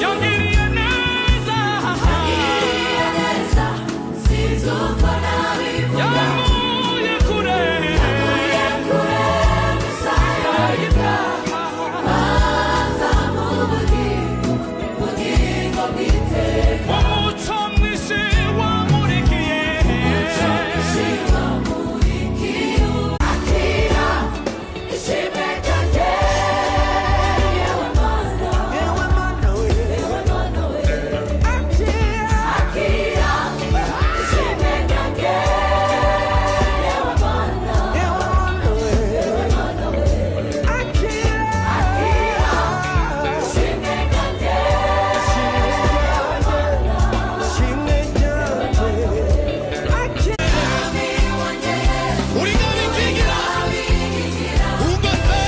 Yangiriye neza. Yangiriye neza, sinzi uko nabivuga. Yankuye kure. Yankuye kure gusa aza mu bugingo, bugingo bw'iteka. Umuco mwinshi wamurikiye. Umuco mwinshi wamurikiye. Akira ishimwe ryanjye, yewe Mana, Yewe Mana we. Yewe Mana we. Akira ishimwe ryanjye, yewe Mana, Yewe Mana we. Yewe Mana we. Akira. Akira ishimwe ryanjye, yewe Mana. Ishimwe ryanjye. Akira. Mwami wanjye Yesu, Uri ngabikingira. abikingira. Ugose.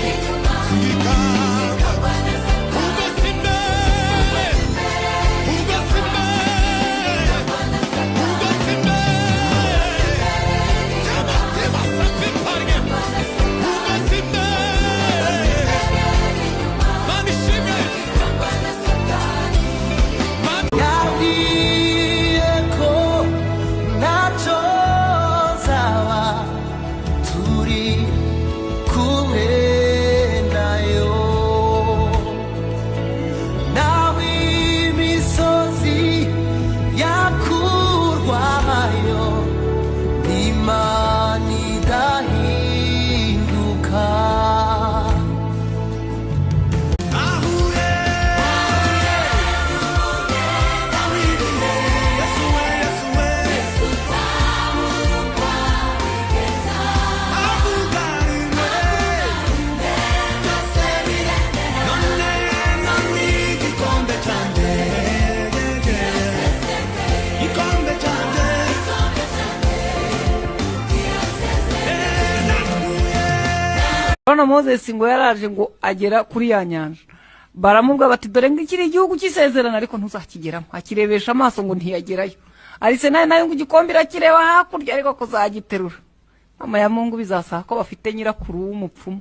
Inyuma Singikangwa. ikangwa na Satani. Ugose imbere. Ugose imbere. Ugose imbere. Y'amatima safi parge. Ugose imbere. Mana ishimwe. Mana. Yabwiye ko ntacyo nzaba turi kumwe nayo, naho imisozi yakurwayo, Imana idahinduka. Ahuye. Yesu we, Yesu we. Avuga rimwe. None none igikombe cyanjye. Igikombe cyanjye. Eh, nahuye. Urabona Moses ngo yaraje ngo agera kuri ya nyanja, baramubwira bati: "Dore ngo ikiri igihugu cy'isezerano, ariko ntuzakigeramo." Akirebesha amaso ngo ntiyagerayo. Arsenal nayo ngo igikombe irakireba hakurya, ariko kuzagiterura, mama ya Mungu, bizasaba ko bafite nyirakuru w'umupfumu.